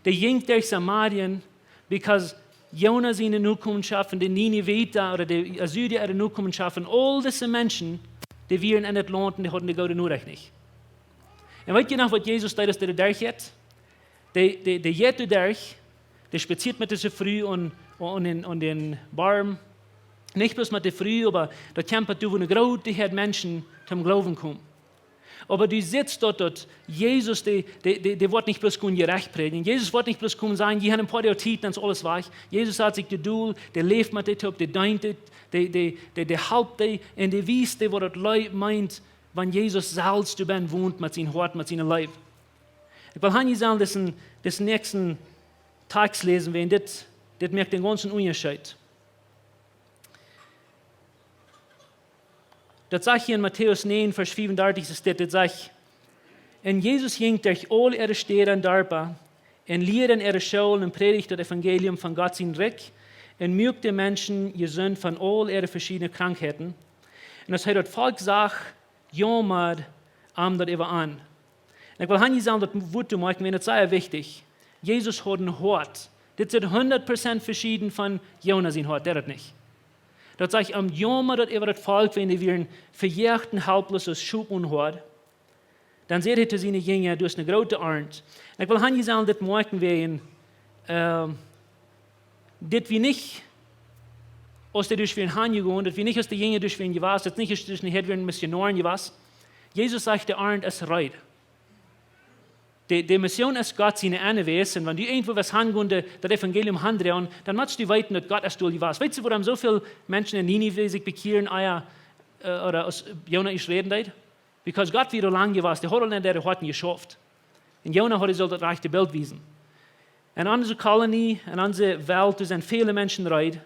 Dee jinkj derch Samarien, because Jona siene Nokomenschoft un de Ninevita ooda de Assyria äare Nokomenschoft un aul dise Menschen, dee wieren en daut Launt un dee hauden de goode Norecht nich. Un weet jie noch, waut Jesus deed, aus dee doa derch jeit? Dee, dee, dee jeit doa derch, dee spazieet met dise Fru aun, aun dän, aun dän Barm. Nich bloos met de Fru, oba doa kjemt doa, wua eene groote Häad Menschen toom Gloowen komen. Oba du sitst doa, daut Jesus, dee, dee, dee, dee woat nich bloos komen jerecht prädjen. Jesus woat nich bloos komen sajen: "Jie haben een poa Doag Tiet, dan es aules wajch." Jesus sajcht sikj doa dol, dee läft met dee toop, dee deent dee, dee, dee, dee, dee halpt dee, un dee wiest dee, waut daut lei-, meent, wan Jesus selfst doa benn wont met sien Hoat, met siene Leew. Ekj well han, jie sellen disen, disen näakjsten Tekst läsen, wäajen dit, dit moakt dän gaunzen Unjascheet. Daut sajcht hia en Matäus näajen, Varsch fiefundartich, es dit, dit sajcht: "Un Jesus jinkj derch aul äare Städa un Darpa un lieed en äare Schoolen un prädicht daut Evangelium von Gott sien Rikj un muak de Menschen jesunt von aul äare veschiedne Krankheiten. Un aus hee daut Volkj sach, jaumad am daut äwa an." Un ekj well han, jie sellen daut Wuat doa moakjen, wäajen daut es sea wichtich. Jesus haud een Hoat. Dit es hundat Prozent veschieden von Jona sien Hoat, dee haud daut nich. Daut sajcht: "Am jaumad daut äwa daut Volkj, wäajen dee wieren vejäacht un halploos aus Schop one Hoad." Dan säd hee to siene Jinja: "Doa es eene groote Arnt." Un ekj well han, jie sellen dit moakjen, wäajen, ähm, dit wia nich, aus dee doa wieren hanjegonen, dit wia nich, aus de Jinja doa wieren jewast, dit es nich, aus doa een Head wieren Missionoaren jewast. Jesus sajcht: "De Arnt es reed." De, de Mission es Gott siene Enn west, un wan du irjentwua west hangonen, de, daut Evangelium handroagen, dan motst du weeten, daut Gott es doa jewast. Weetst du, wuarom soo väl Menschen en Ninive sikj bekjieren, ea, äh, ooda aus Jona ieescht räden deed? Because Gott wia aul lang jewast, dee haud aul en äare Hoaten jeschauft. Un Jona haud, dee sull daut rajchte Bilt wiesen. En onse Kolonie, en onse Welt, doa sent väle Menschen reed.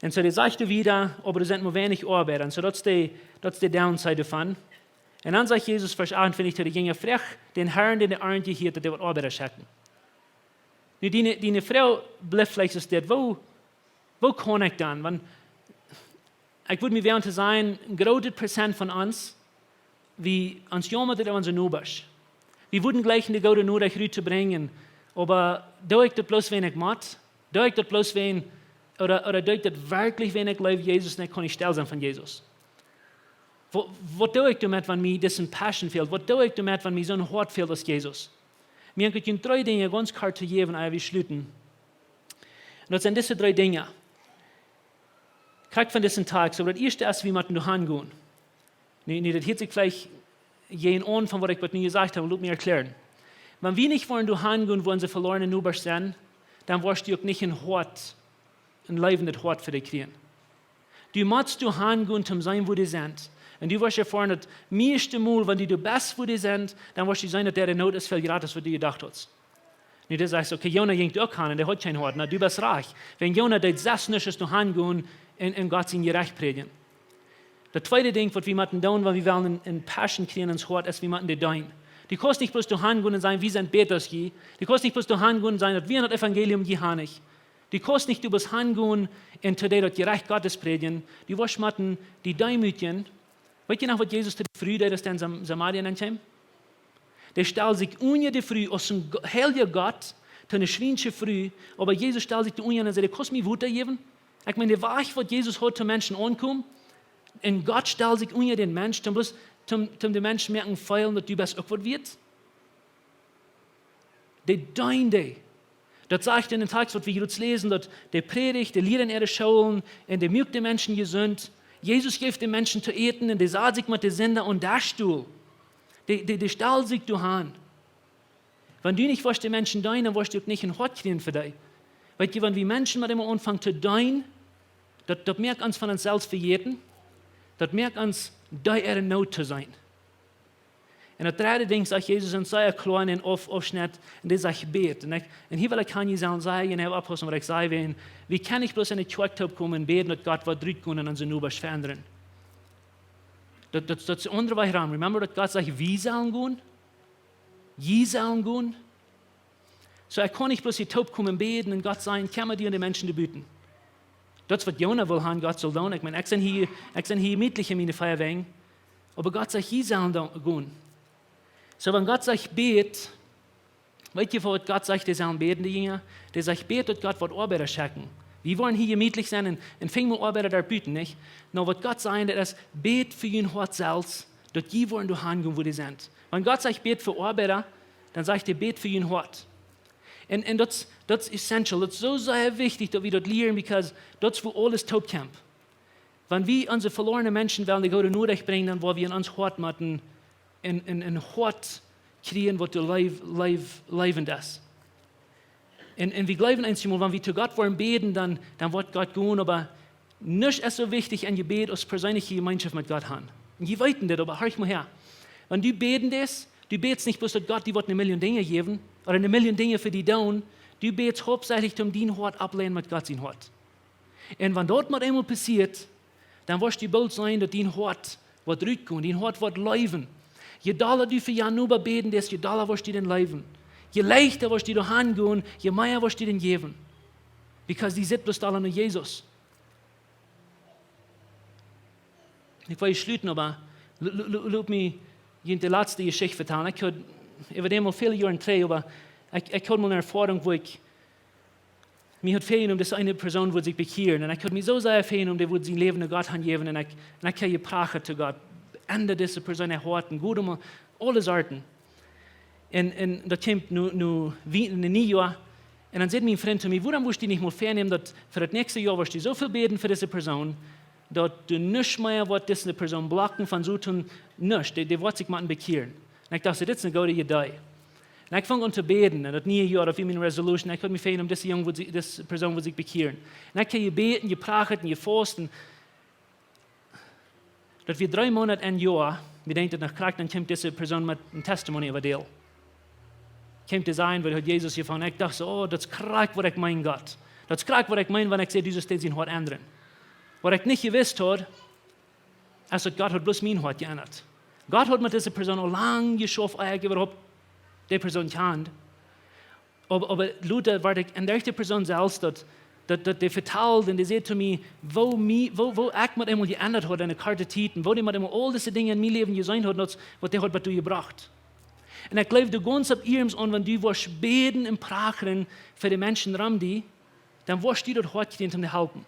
Un soo, dee sajcht wieda: "Oba doa sent mau weinich Oabeida." Un soo, daut es de, daut es de downside doavon. Un dan sajcht Jesus, Varsch achtuntwintich, to de Jinja: "Froagt dän Harn, dän de Arnt jehieet, daut hee waut Oabeida schekjen." Nu, diene, diene Froag blift veleicht es dit: "Woo, woo kaun ekj dan?" Wan, ekj wudd mie woagen to sajen, een grootet Prozent von ons, wie, ons jaumat äwa onse Nobasch. Wie wudden jleichen, de goode Norecht rut to brinjen, oba doo ekj daut bloos, wäajen ekj mott? Doo ekj daut bloos wäajen, ooda, ooda doo ekj daut werkjlich, wäajen ekj leew Jesus un ekj kaun nich stell sennen von Jesus? Waut, waut doo ekj doamet, wan mie dise Passion fält? Waut doo ekj doamet, wan mie soon Hoat fält aus Jesus? Mie ekj junt dree Dinja gaunz kort to jäwen, ea wie schluten. Un daut sent dise dree Dinja. Kjikj von disen Tekst, soo daut ieeschte es, wie motten doa hangonen. Nu, nu, daut hieet sikj veleicht jäajen aun von waut ekj bat nu jesajcht hab, lot mie erkjlären. Wan wie nich woaren doa hangonen, wua onse veloarne Nobasch sent, dan woascht du uk nich een Hoat, een leewendet Hoat fa dee kjrieen. Du motst doa hangonen, toom seenen, wua dee sent. Un du woascht erfoaren, daut mieeschte Mol, wan du doa best, wua dee sent, dan woascht du seenen, daut äare Noot es väl jrata aus waut du jedocht hast. Nu, du sajchst: "Okay, Jona jinkj uk han un dee haud kjeen Hoat." Na, du best rajcht. Wan Jona deed sest nuscht aus doa hangonen un, un Gott sien Jerecht prädjen. Daut tweede Dinkj, waut wie motten doonen, wan wie wellen een, een Passion kjrieen en ons Hoat, es, wie motten dee deenen. Du kaust nich bloos doa hangonen un sajen: "Wie sent bäta aus jie." Du kaust nich bloos doa hangonen un sajen, daut wie daut Evangelium, jie han nich. Du kaust nich, du bloos hangonen un to dee daut Jerecht Gottes prädjen. Du woascht motten die deemootjen. Weet jie noch, waut Jesus to de Fru deed, aus dee en Sam-, Samaria ankjeem? Dee stald sikj unja de Fru, aus een Go-, heilja Gott, to eene schwiensche Fru, oba Jesus stald sikj doa unja un säd: "Kaust mie Wota jäwen?" Ekj meen, de Wajch, waut Jesus haud, toom Menschen aunkomen, un Gott stald sikj unja dän Mensch, toom bloos, toom, toom de Menschen moaken feelen, daut du best uk waut wieet. Dee deend dee. Daut sajcht en dän Tekst, waut wie jrod läsen, daut dee prädicht, dee lieed en äare Schoolen un dee muak de Menschen jesunt. Jesus jeef de Menschen to äten un dee sad sikj met de Sinda aum Desch too. Dee, dee, dee stald sikj doa han. Wan du nich woascht de Menschen deenen, dan woascht du uk nich een Hoat kjrieen fa dee. Weet jie, wan wie Menschen met eemol aunfangen to deenen, daut, daut moakt ons von ons selfst vejäten, daut moakt ons, dee äare Noot to seenen. Un daut dredde Dinkj sajcht Jesus en sea kloaren Auf-, Aufschnett, un dee sajcht: Bät. Un ekj, un hia well ekj aun junt sajen, sajen, un oppaussen waut ekj saj, wäajen wie kjennen nich bloos enne Kjoakj toopkomen un bäden daut Gott woat rutgonen un onse Nobasch veendren. Daut, daut, daut es de aundre Wajch rom. Remember daut Gott sajcht, wie sellen gonen? Jie sellen gonen? Soo, ekj kaun nich bloos hia toopkomen bäden un Gott sajen: Kjemma die om de Menschen doa buten. Daut es waut Jona well han, Gott saul doonen. Ekj meen, ekj sie hia, ekj sie hia jemietlich en miene vea Wenj. Oba Gott sajcht, jie sellen doonen, gonen. Soo, wan Gott sajcht: Bät, weet jie waut Gott sajcht, dee sellen bäden, de Jinja? Dee sajcht: Bät daut Gott woat Oabeida schekjen. Wie wellen hia jemietlich sennen un, un finjen Oabeida doa buten, nich? Nä, waut Gott sajcht, daut es: Bät fa jun Hoat selfst, daut jie woaren doa han gonen, wua dee sent. Wan Gott sajcht: Bät fa Oabeida, dan sajcht hee: Bät fa jun Hoat. Un, un daut es, daut es essential, daut es soo sea wichtich daut wie daut lieren, because daut es wua aules toopkjemt. Wan wie onse velorne Menschen wellen de goode Norecht brinjen, dan woa wie en ons Hoat motten en, en, en Hoat kjrieen waut doa leew-, leew-, leewent es. Un, un wie jleewen eenjemol, wan wie to Gott woaren bäden, dan, dan woat Gott gonen, oba nuscht es soo wichtich en Jebäd aus perseenelje Jemeenschoft met Gott han. Un jie weeten dit, oba horch mol häa. Wan du bäden deist, du bätst nich bloos daut Gott die woat eene Million Dinja jäwen, ooda eene Million Dinja fa die doonen, du bätst hauptsächlich om dien Hoat auftoleien met Gott sien Hoat. Un wan daut mau eemol passieet, dan woascht du boolt seenen daut dien Hoat woat rutgonen, dien Hoat woat leewen. Je dolla du fa jun Noba bäden deist, je dolla woascht du dän leewen. Je leichta woascht du doa han gonen, je mea woascht du dän jäwen. Because dee sitt bloos dolla no Jesus. Ekj well schluten, oba lo-, lo-, lo-, lot mie junt de latste Jeschicht vetalen. Ekj haud, äwa däm aul väle Joaren trigj, oba ekj, ekj haud mol eene Erfoarunk, wua ekj mie haud väajenomen, daut eene Persoon wudd sikj bekjieren. Un ekj haud mie soo sea väajenomen, dee wudd sien Läwen no Gott hanjäwen. Un ekj, un ekj haud jeprachat to Gott: Enda dise Persoon äa Hoat un Gott om aule Sorten. Un, un daut kjeem nu, nu, wie, en Niejoa. Un dan säd mien Frint to mie: Wuarom wurscht du nich mol väanämen, daut fa daut näakjste Joa wurscht du soo väl bäden fa dise Persoon, daut du nuscht mea woascht dise Persoon blokjen von Soton, nuscht, dee, dee woat sikj motten bekjieren. Un ekj docht soo: Dit es eene goode Idee. Un ekj funk aun to bäden, un daut niee Joa, daut wia miene resolution, ekj haud mie väajenomen, dise Jung wudd si-, dise Persoon wudd sikj bekjieren. Un ekj haud jebäden, jeprachat un jefaust, un daut wia dree Moonat, een Joa, mie denkjt daut noch krakjt, dan kjeem dise Persoon met een testimony äwa dee. Kjeem to sajen, woo hee haud Jesus jefungen. Ekj docht soo: Oh, daut es krakjt waut ekj meen, Gott. Daut es krakjt waut ekj meen, wan ekj saj, Jesus deed sien Hoat endren. Waut ekj nich jewist haud, es daut Gott haud bloos mien Hoat jeendat. Gott haud met dise Persoon aul lang jeschauft, ea ekj äwahaupt dee Persoon kjand. Oba, oba lota wort ekj, un derch dee Persoon selfst, daut, daut, daut dee vetald un dee säd to mie, woo mie, woo, woo ekj met eemol jeendat haud en eene korte Tiet, un woo dee met eemol aul dise Dinja en mien Läwen jeseenen haud, daut, waut dee haud bat doa jebrocht. Un ekj jleew, du gaunz opp iernst, un wan du woascht bäden un prachren fa de Menschen rom die, dan woascht du daut Hoat kjrieen om dee to halpen.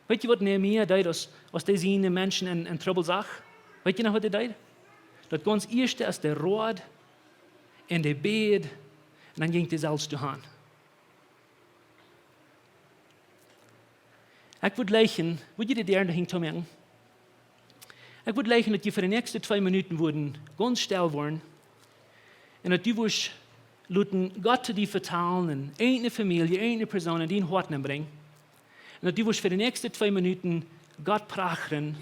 Weet jie, waut Nehemia deed, aus, aus dee siene Menschen en, en Trubbel sach? Weet jie noch, waut hee deed? Daut gaunz ieeschte es de Road un de Bäd, un dan jinkj hee selfst doa han. Ekj wudd jleichen, wudd jie de Däaren doa hinjen toomoaken? Ekj wudd jleichen, daut jie fa de näakjste twee Minuten wudden gaunz stell woaren, un daut du wurscht loten Gott to die vetalen, un eene Famielje, eene Persoon en dien Hoat nenbrinjen. Un daut du wurscht fa de näakjste twee Minuten Gott prachren,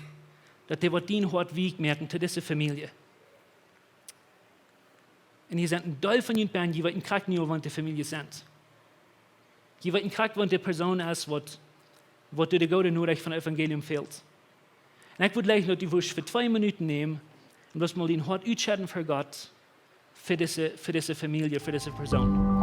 daut hee woat dien Hoat weekj moaken to dise Famielje. Un hia sent een Deel von junt bennen, jie weeten krakjt nu aul, waut de Famieljes sent. Jie weeten krakjt, waut de Persoon es, waut, waut doa de goode Norecht von daut Evangelium fält. Un ekj wudd jleichen, daut du wurscht fa twee Minuten nämen un daut mol dien Hoat utschedden fa Gott, fa dise, fa dise Famielje, fa dise Persoon.